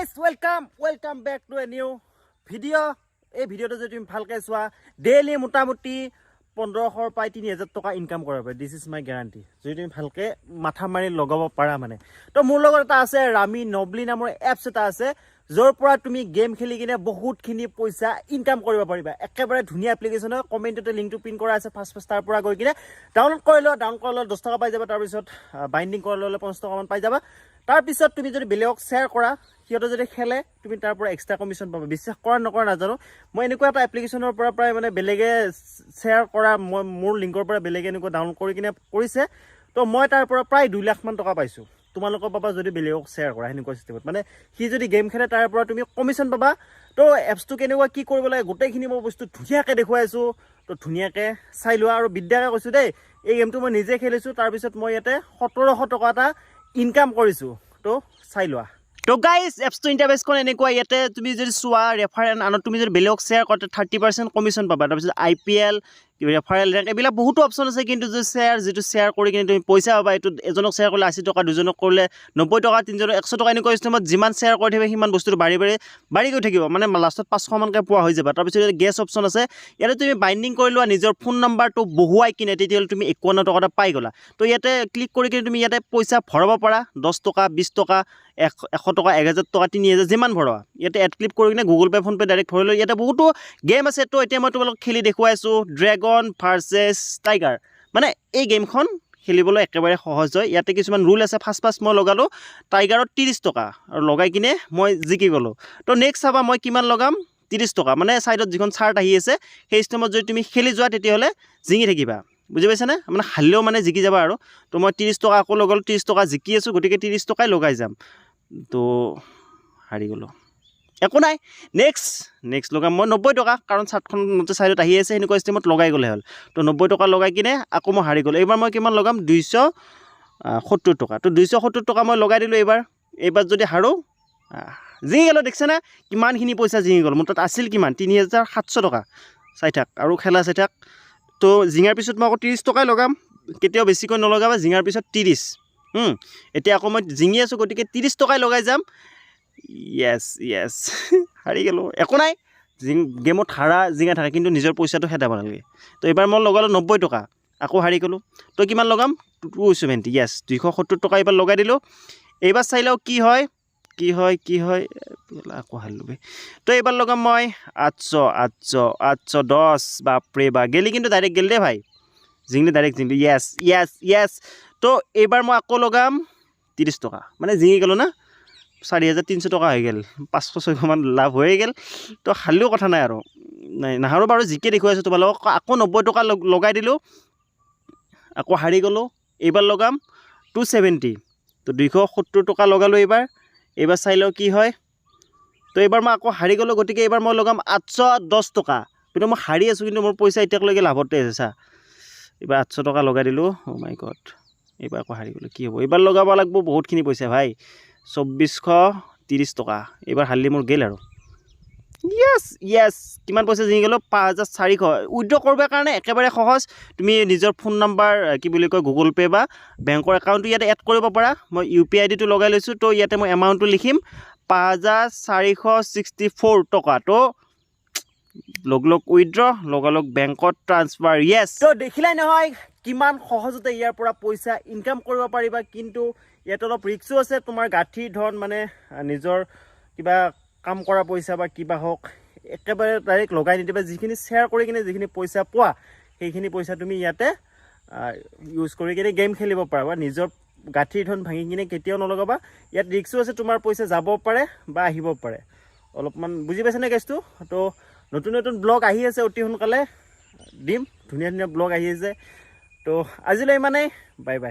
Guys, welcome, welcome back to a new video. এই ভিডিঅ'টো যদি তুমি ভালকৈ চোৱা, ডেইলি মোটামুটি 1500ৰ পৰা 3000 টকা ইনকাম কৰিব পাৰে। This is my guarantee, যদি তুমি ভালকৈ মাথা মাৰি লগাব পাৰা মানে। তো মোৰ লগত এটা আছে, ৰামি নবলি নামৰ এপছ এটা আছে, য'ৰ পৰা তুমি গেম খেলি কিনে বহুতখিনি পইচা ইনকাম কৰিব পাৰিবা। একেবাৰে ধুনীয়া এপ্লিকেশ্যন হয়। কমেণ্টতে লিংকটো পিন কৰা আছে। ফাৰ্ষ্ট ফাৰ্ষ্ট তাৰ পৰা গৈ কিনে ডাউনলোড কৰি লোৱা। ডাউনলোড কৰি ল'লে 10 টকা পাই যাবা। তাৰপিছত বাইণ্ডিং কৰি ল'লে 50 টকামান পাই যাবা। তাৰপিছত তুমি যদি বেলেগক শ্বেয়াৰ কৰা, সিহঁতে যদি খেলে, তুমি তাৰ পৰা এক্সট্ৰা কমিশ্যন পাবা। বিশ্বাস কৰা নকৰা নাজানো, মই এনেকুৱা এটা এপ্লিকেশ্যনৰ পৰা প্ৰায় মানে বেলেগে শ্বেয়াৰ কৰা, মই মোৰ লিংকৰ পৰা বেলেগে এনেকুৱা ডাউনলোড কৰি কিনে কৰিছে, তো মই তাৰ পৰা প্ৰায় 2 লাখমান টকা পাইছোঁ। তোমালোকৰ পাবা যদি বেলেগক শ্বেয়াৰ কৰা সেনেকুৱা চিষ্টেমত। মানে সি যদি গেম খেলে, তাৰ পৰা তুমি কমিশ্যন পাবা। তো এপছটো কেনেকুৱা, কি কৰিব লাগে, গোটেইখিনি মই বস্তু ধুনীয়াকৈ দেখুৱাই আছোঁ। তো ধুনীয়াকৈ চাই লোৱা। আৰু বিদ্যাকে কৈছোঁ দেই, এই গেমটো মই নিজে খেলিছোঁ। তাৰপিছত মই ইয়াতে 1700 টকা এটা ইনকাম কৰিছোঁ। তো চাই লোৱা। তো গাইজ, এপছটো ইণ্টাৰফেচখন এনেকুৱা। ইয়াতে তুমি যদি চোৱা, ৰেফাৰ এণ্ড আৰ্ণত তুমি যদি বেলেগক শ্বেয়াৰ কৰা, 30% কমিশ্যন পাবা। তাৰপিছত আইপিএল, ৰেফাৰেল ৰেংক, এইবিলাক বহুতো অপশ্যন আছে। কিন্তু যদি শ্বেয়াৰ, যিটো শ্বেয়াৰ কৰি কিনে তুমি পইচা পাবা, এইটো এজনক শ্বেয়াৰ কৰিলে 80 টকা, দুজনক কৰিলে 90 টকা, তিনিজনক 100 টকা। এনেকুৱা চিষ্টেমত যিমান শ্বেয়াৰ কৰি থাকিব, সিমান বস্তুটো বাঢ়ি বাঢ়ি বাঢ়ি গৈ থাকিব। মানে লাষ্টত 500মানকৈ পোৱা হৈ যাবা। তাৰপিছত ইয়াতে গেছ অপশ্যন আছে। ইয়াতে তুমি বাইণ্ডিং কৰি লোৱা নিজৰ ফোন নাম্বাৰটো বহুৱাই কিনে, তেতিয়াহ'লে তুমি 51 টকা এটা পাই গ'লা। তো ইয়াতে ক্লিক কৰি কিনে তুমি ইয়াতে পইচা ভৰাব পাৰা, 10 টকা, 20 টকা, 100 টকা, 1000 টকা, 3000, যিমান ভৰোৱা। ইয়াতে এড ক্লিক কৰি কিনে গুগল পে', ফোনপে' ডাইৰেক্ট ভৰাই লৈ। ইয়াতে বহুতো গেম আছে। তো এতিয়া মই তোমালোকক খেলি দেখুৱাই আছোঁ, ড্ৰেগন ভাৰ্চেছ টাইগাৰ। মানে এই গেমখন খেলিবলৈ একেবাৰে সহজ হয়। ইয়াতে কিছুমান ৰুল আছে। ফাৰ্ষ্ট ফাৰ্ষ্ট মই লগালোঁ টাইগাৰত 30 টকা আৰু লগাই কিনে মই জিকি গ'লোঁ। তো নেক্সট চাবা মই কিমান লগাম, 30 টকা। মানে ছাইডত যিখন চাৰ্ট আহি আছে, সেই চিষ্টেমত যদি তুমি খেলি যোৱা, তেতিয়াহ'লে জিকি থাকিবা। বুজি পাইছানে? মানে হাৰিলেও মানে জিকি যাবা আৰু। তো মই 30 টকা আকৌ লগালোঁ, 30 টকা জিকি আছোঁ, গতিকে 30 টকাই লগাই যাম। তো হাৰি গ'লোঁ, একো নাই। নেক্সট নেক্সট লগাম মই 90 টকা, কাৰণ চাৰ্টখন মতে ছাইডত আহি আছে, সেনেকুৱা চিষ্টেমত লগাই গ'লে হ'ল। তো 90 টকা লগাই কিনে আকৌ মই হাৰি গ'লোঁ। এইবাৰ মই কিমান লগাম? 270 টকা। তো 270 টকা মই লগাই দিলোঁ এইবাৰ। এইবাৰ যদি হাৰোঁ, জিকি গ'লোঁ। দেখিছেনে কিমানখিনি পইচা জিকি গ'ল? মোৰ তাত আছিল কিমান? 3700 টকা। চাই থাক আৰু খেলা চাই থাক। তো জিঙাৰ পিছত মই আকৌ 30 টকাই লগাম। কেতিয়াও বেছিকৈ নলগাবা জিঙাৰ পিছত 30। এতিয়া আকৌ মই জিঙি আছোঁ, গতিকে 30 টকাই লগাই যাম। য়েছ য়েছ, হাৰি গ'লোঁ, একো নাই। গেমত হাৰা জিঙা থাকে, কিন্তু নিজৰ পইচাটো খেদাব নালাগে। তো এইবাৰ মই লগালোঁ 90 টকা, আকৌ হাৰি গ'লোঁ। তো কিমান লগাম? 270। য়েছ, 270 টকা এইবাৰ লগাই দিলোঁ। এইবাৰ চাই লওঁ কি হয়, কি হয়, কি হয়। আকৌ হাৰিলোঁ বে। তো এইবাৰ লগাম মই 800, 800, 810। বাপৰে বা, গেলি কিন্তু ডাইৰেক্ট গেলি দেই ভাই। জিংলি, ডাইৰেক্ট জিংলি। য়েছ য়েছ য়েছ। তো এইবাৰ মই আকৌ লগাম 30 টকা। মানে জিঙি গ'লোঁ না, 4300 টকা হৈ গ'ল। 500 600মান লাভ হৈয়ে গ'ল। তো হাৰিলেও কথা নাই আৰু। নাই, নাহাৰো বাৰু, জিকে দেখুৱাইছোঁ তোমালোকক। আকৌ 90 টকা লগাই দিলোঁ, আকৌ হাৰি গ'লোঁ। এইবাৰ লগাম 270। তো 270 টকা লগালোঁ এইবাৰ। এইবাৰ চাই লওঁ কি হয়। তো এইবাৰ মই আকৌ হাৰি গ'লোঁ, গতিকে এইবাৰ মই লগাম 810 টকা। কিন্তু মই হাৰি আছোঁ, কিন্তু মোৰ পইচা এতিয়ালৈকে লাভতে আছে। চা, এইবাৰ 800 টকা লগাই দিলোঁ। অ' মাই গড, এইবাৰ আকৌ হাৰি গ'লোঁ। কি হ'ব? এইবাৰ লগাব লাগিব বহুতখিনি পইচা ভাই, 2430 টকা। এইবাৰ হাৰিলে মোৰ গ'ল আৰু। য়েছ য়েছ, কিমান পইচা জিকি গ'লোঁ? 5400। উইড্ৰ কৰিবৰ কাৰণে একেবাৰে সহজ। তুমি নিজৰ ফোন নাম্বাৰ, কি বুলি কয়, গুগল পে' বা বেংকৰ একাউণ্টটো ইয়াতে এড কৰিব পাৰা। মই ইউ পি আই ডিটো লগাই লৈছোঁ। তো ইয়াতে মই এমাউণ্টটো লিখিম 5464 টকা। তো লগ লগ উইড্ৰ, লগালগ বেংকত ট্ৰান্সফাৰ। য়েছ। তো দেখিলাই নহয় কিমান সহজতে ইয়াৰ পৰা পইচা ইনকাম কৰিব পাৰিবা। কিন্তু ইয়াত অলপ ৰিস্কো আছে। তোমাৰ গাঁঠিৰ ধন, মানে নিজৰ কিবা কাম কৰা পইচা বা কিবা হওক, একেবাৰে ডাইৰেক্ট লগাই নিদিবা। যিখিনি শ্বেয়াৰ কৰি কিনে যিখিনি পইচা পোৱা, সেইখিনি পইচা তুমি ইয়াতে ইউজ কৰি কিনে গেম খেলিব পাৰা বা নিজৰ গাঁঠিৰ ধন ভাঙি কিনে কেতিয়াও নলগাবা। ইয়াত ৰিস্কো আছে, তোমাৰ পইচা যাব পাৰে বা আহিব পাৰে। অলপমান বুজি পাইছেনে কেছটো? তো নতুন নতুন ব্লগ আহি আছে, অতি সোনকালে দিম। ধুনীয়া ধুনীয়া ব্লগ আহি আছে। তো আজিলৈ ইমানেই, বাই বাই।